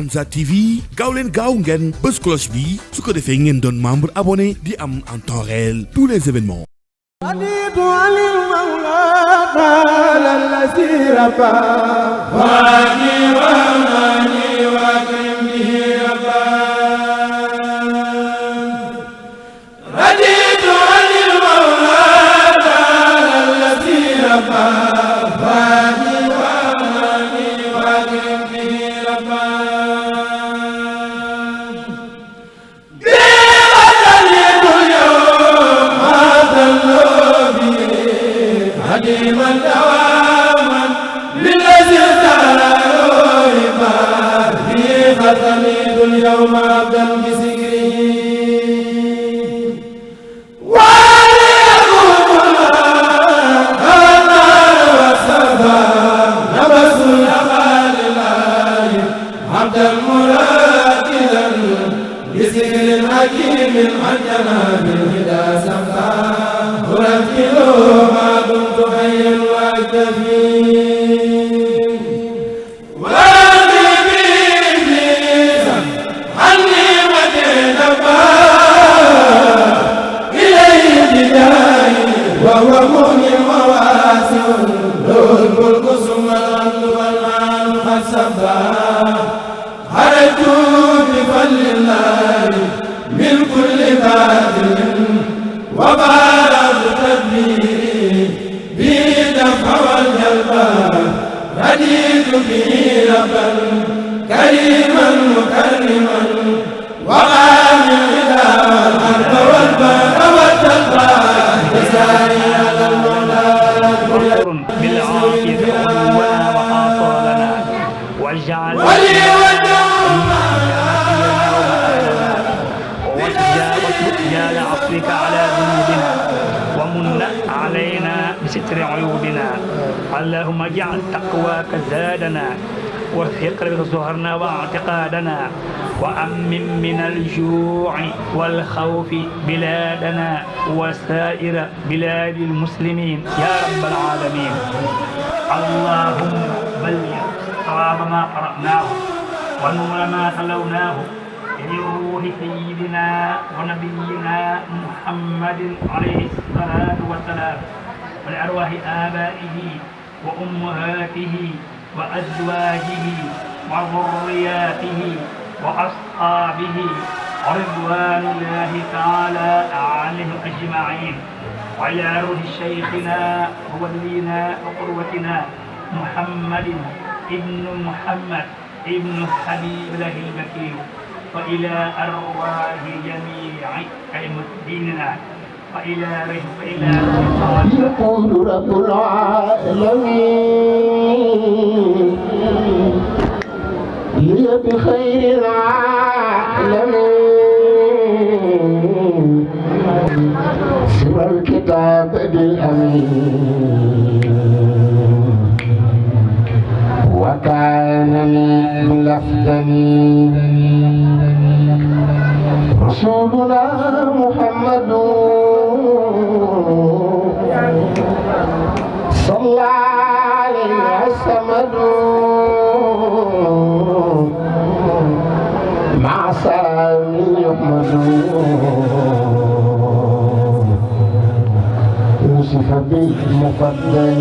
Ansar TV gaaw leen gaaw ngeen bës cloche bi su ko defee ngeen doon membre abonné di am en temps réel tous les événements. اليوم عبدا بسكره عبدا مراتلا بذكر حكيم عن جناب الهدى سمحا أرتله ما دمت حيا وأكتفي وهو مغني وواسع له الملك ثم الأرض والمال قد سبا خرجت بفضل الله من كل باطل وبارك تدبيري به دفع والجلب رديت به ربا كريما مكرما وقام الغدى والحرب والبر والتقوى بالعافية عدونا وآصالنا واجعل واستجابت رجال عفوك على ذنوبنا ومن علينا بستر عيوبنا اللهم اجعل تقواك زادنا والفقر ظهرنا واعتقادنا وأمن من الجوع والخوف بلادنا وسائر بلاد المسلمين يا رب العالمين اللهم بلغ ثواب ما قرأناه ونور ما تلوناه لروح سيدنا ونبينا محمد عليه الصلاة والسلام ولأرواح آبائه وأمهاته وأزواجه وذرياته وأصحابه رضوان الله تعالى عليهم أجمعين وعلى روح شيخنا وولينا وقدوتنا محمد ابن محمد ابن حبيب الله المكي وإلى أرواح جميع المسلمين وإلى يقول رب العالمين لي بخير العالمين سوى الكتاب بالأمين وكان لي بالأفضل رسولنا محمد صلى عليه الصمد مع سلام يحمد يوسف بالمفضل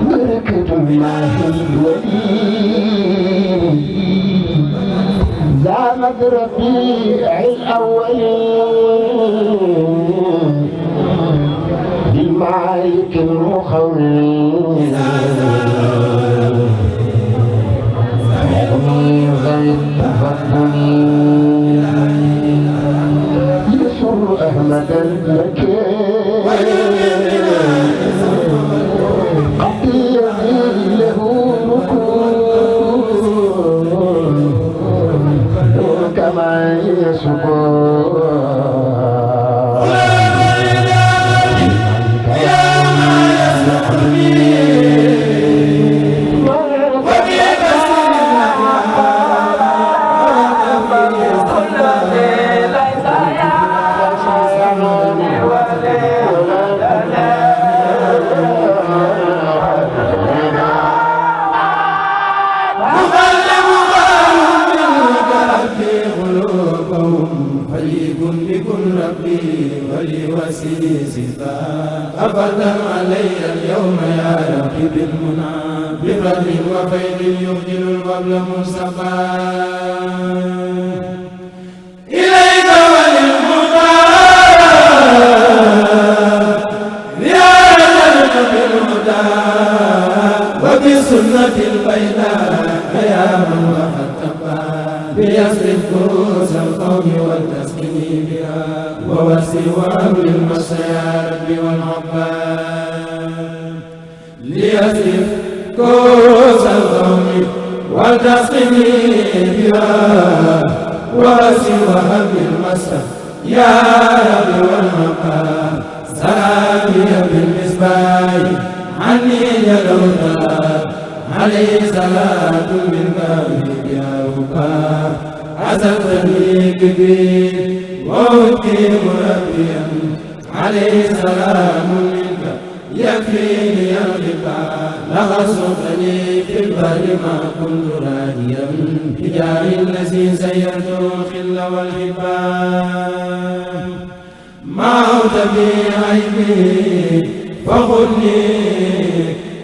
بركة الله الولي زامت ربيع الأولين بالمالك المخوين مغني ذوي التفضل يسر أحمد المكين قد الذي له ركون كما يسكون يا ما يسكن وردم علي اليوم يا ربي بالمنى بفضل وفيض يخجل الوبل مصطفى إليك وللمختار بالهدى وبسنة البيضاء يا من وحدتبا بيصرف كروس القوم والتسكين بها ووسواه للمشيار والعباد ليصرف كروس القوم والتسكين بها ووسواه للمشيار يا رب والعباد سلامي بالمصباح عني جلوتا عليه صلاة منك يا ربا عزلتني كبير ووكي مربيا عليه سلام منك يكفيني الغبا لخصتني في البر ما كنت راجيا بجاه الذي سيرت الخل والهبا موت بي عيبي فخذني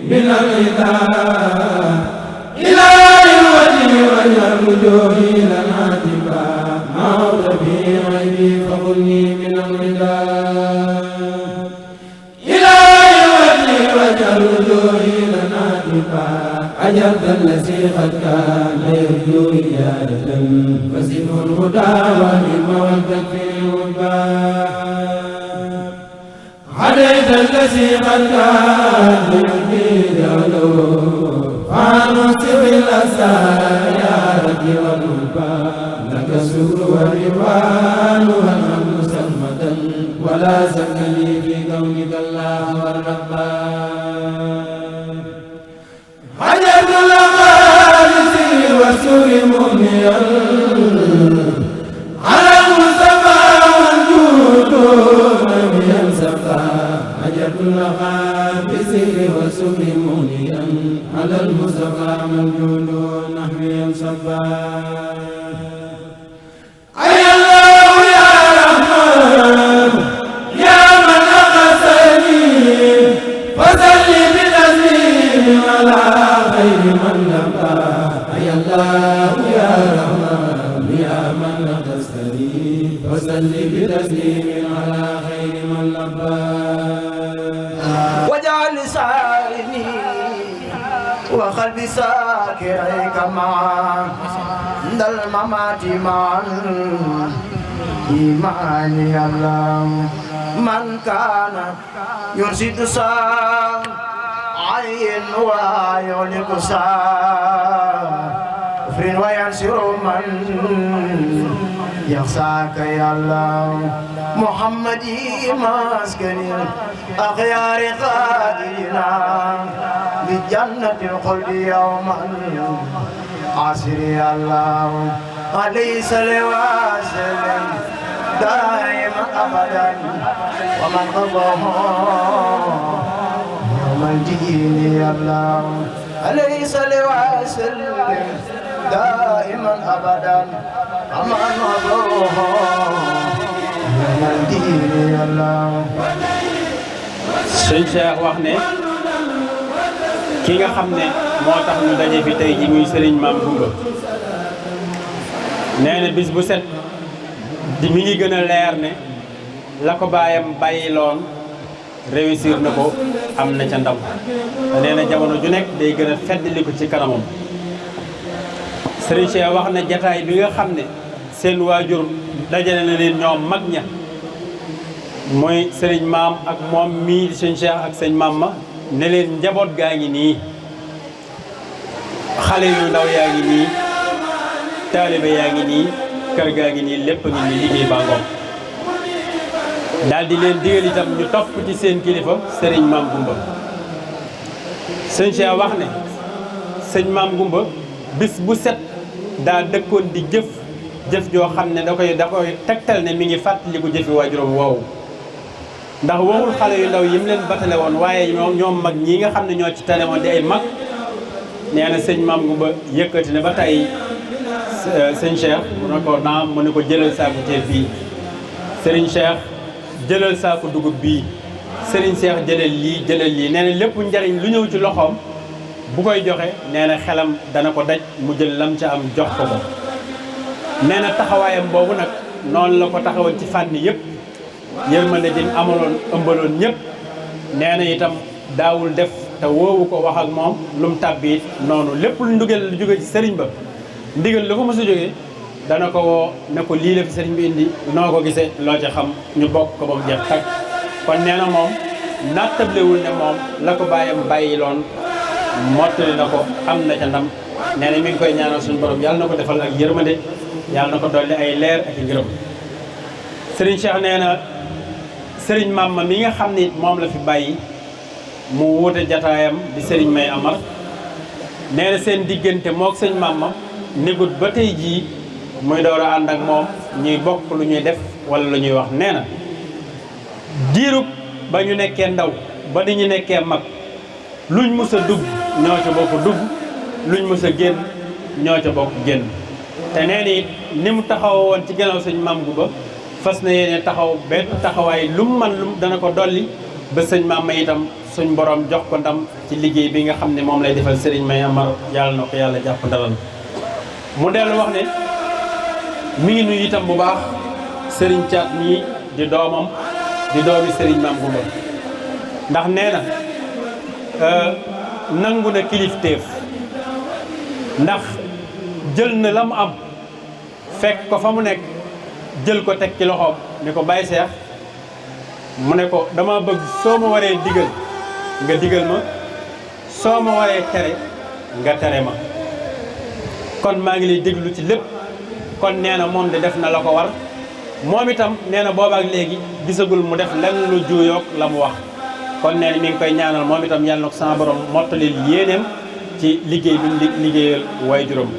من الغداء إلى الوجه وجه وجوهي لنا تبا موت بي عيبي فخذني من الغداء إلى الوجه وجه وجوهي لنا تبا أجرت الذي قد كان يرجو إيادة فزده الهدى والعلم والتكفير والباب عليك الذي قد كان يرجي جعله فانصب الأسرار يا ربي والملباب لك الشكر والرضوان والحمد سرمدا ولا سك لي في كونك الله والرباب حجرت الأقالس والسر مؤمنا على المصطفى والجود لم ينسفا حجرت الأقالس والسر مؤمنا على المصطفى والجود نحو ينسفا أي الله يا رحمن يا من أقسني فصل بتسليم على خير من لقى أي الله يا رحمن يا من أقسني فصل بتسليم على خير من لقى واجعل لساني وقلبي ساكريك معا عند الممات معا إيماني الله من كان يرشد سام عين ويغلق سافر وينصر من يخشاك يا الله محمدي مسكن أخيار قائلنا بجنة الخلد يوما عسر يا الله عليه صلوات وسلم دائما أبدا ومن قضاه يوم الدين يا الله عليه صلوات وسلم دائما أبدا ومن قضاه يوم الدين يا الله. sëñ Cheikh wax ne ki nga xam ne moo tax ñu daje fi tey ji muy Serigne Mame Goumba nee na bis bu set di mi ngi gën a leer ne la ko baayam bàyyiloon réussir na ko am na ca ndam te nee na jamono ju nekk day gën a feddali ko ci kanamam. Serigne Cheikh wax na jataay bi nga xam ne seen waajur dajale na leen ñoom mag ña mooy sëriñ maam ak moom mii di sëñ Cheikh ak sëñ maam ma ne leen njaboot gaa ngi nii xale yu ndaw yaa ngi nii taalibe yaa ngi nii kër gaa ngi nii lépp ngi nii liggéey baa ngoom daal di leen digal itam ñu topp ci seen kilifa sëriñ Mame Goumba. sëñ Cheikh wax ne sëñ Mame Goumba bis bu set daa dëkkoon di jëf joo xam ne da koy tegtal ne mi ngi fàttaliku jëfi waajuram woowu ndax waxul xale yu ndaw yi mu leen batale woon waaye ñoom mag ñii nga xam ne ñoo ci tane woon di ay mag nee na sëñ Mame Goumba yëkkati ne ba tey sëñ Cheikh mu ne ko naam mu ne ko jëlal saaku ceeb bii sëriñ Cheikh jëlal saaku dugub bii Serigne Cheikh jëlal lii nee na lépp njariñ lu ñëw ci loxoom bu koy joxe nee na xelam dana ko daj mu jël lam ca am jox ko ko nee na taxawaayam boobu nag noonu la ko taxawal ci fànn yëpp yërmande ji amaloon ëmbaloon ñëpp nee na itam daawul def te woowu ko wax ak moom lu mu tàbbi it noonu lépp lu ndugal lu jóge ci sëriñ ba ndigal lu ko mos a jógee dana ko woo ne ko lii la fi sëriñ bi indi noo ko gisee loo ci xam ñu bokk ko ba mu jeex tag kon nee na moom nattablewul ne moom la ko bàyyam bàyyi loon mottali na ko am na ca ndam nee na mi ngi koy ñaanal suñu borom yàlla na ko defal ak yërmande yàlla na ko dolli ay leer ak i ngërëm sëriñ Cheikh nee na sëriñ Mamma mi nga xam ni moom la fi bàyyi mu wuute jataayam di sëriñ May Amar nee na seen diggante mook sëñ Mamma négut ba tey jii muy door a ànd ak moom ñuy bokk lu ñuy def wala lu ñuy wax nee na diirub ba ñu nekkee ndaw ba ni ñu nekkee mag luñ mës a dugg ñoo ca bokk dugg luñ mës a génn ñoo ca bokk génn te nee na it ni mu taxaw woon ci gannaaw sëñ Maam Gumba fas na yéene taxaw benn taxawaay lu mu man lu dana ko dolli ba sëñ Mamma itam suñ borom jox ko ndam ci liggéey bi nga xam ne moom lay defal sëriñ May Amar yàlla na ko yàlla jàpp ndalal mu dellu wax ne mi ngi nuyu itam bu baax sëriñ Caat mii di doomam di doomi sëriñ Maam Gumba ndax nee na nangu na kilifteef ndax jël na la mu am fekk ko fa mu nekk jël ko teg ci loxoom ne ko Baye Cheikh mu ne ko dama bëgg soo ma waree digal nga digal ma soo ma waree tere nga tere ma kon maa ngi lay déglu ci lépp kon nee na moom de def na la ko war moom itam nee na boobaak léegi gisagul mu def lenn lu juuyoog la mu wax kon nee na mi ngi koy ñaanal moom itam yàlla na ko sama borom mottalil yéeneem ci liggéey bi mu liggéeyal waajuram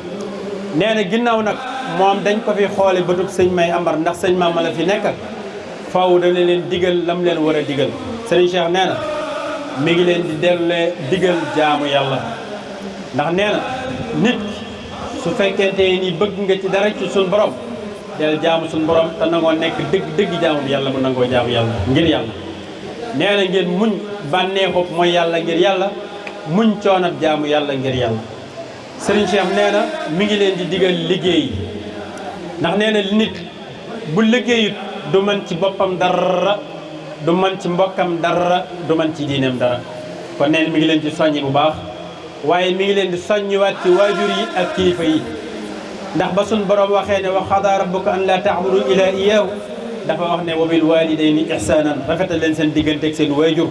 nee na ginnaaw nag moom dañ ko fi xoole bëtub sëñ May Amar ndax sëñ Mamma la fi nekkal faaw dana leen digal lam leen war a digal sëriñ Cheikh nee na mi ngi leen di dellee digal jaamu yàlla ndax nee na nit su fekkente ni bëgg nga ci dara ci suñ borom del jaamu suñ borom te nangoo nekk dëgg jaamu bi yàlla mu nangoo jaamu yàlla ngir yàlla nee na ngeen muñ bànneexub mooy yàlla ngir yàlla muñ coonab jaamu yàlla ngir yàlla sëriñ Cheikh nee na mi ngi leen di digal liggéey ndax nee na nit bu liggéeyut du man ci boppam dara du man ci mbokkam dara du man ci diineem dara kon nee na mi ngi leen di soññi bu baax waaye mi ngi leen di soññiwaat ci waajur yi ak kilifa yi ndax ba suñ borom waxee ne wa qadaa rabbuka an laa ta'budu illaa iyyaahu dafa wax ne wa bil waalidayni ihsaanan rafetal leen seen diggante ak seen waajur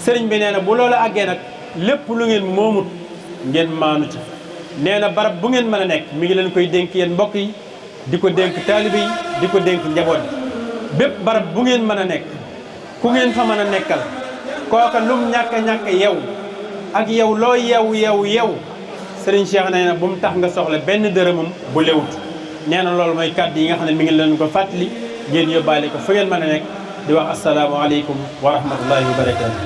sëriñ bi nee na bu loolu àggee nag lépp lu ngeen moomut ngeen maanu ci nee na barab bu ngeen mën a nekk mi ngi leen koy dénk yéen mbokk yi di ko dénk taalibe yi di ko dénk njaboot bi bépp barab bu ngeen mën a nekk ku ngeen fa mën a nekkal kooka lum ñàkk yew ak yow loo yew sëriñ Cheikh nee na bu mu tax nga soxla benn dërëmam bu lewut nee na loolu mooy kàddu yi nga xam ne mi ngi leen ko fàttali ngeen yóbbaale ko fu ngeen mën a nekk di wax asalaamaaleykum wa rahmatullahi wa barakaatu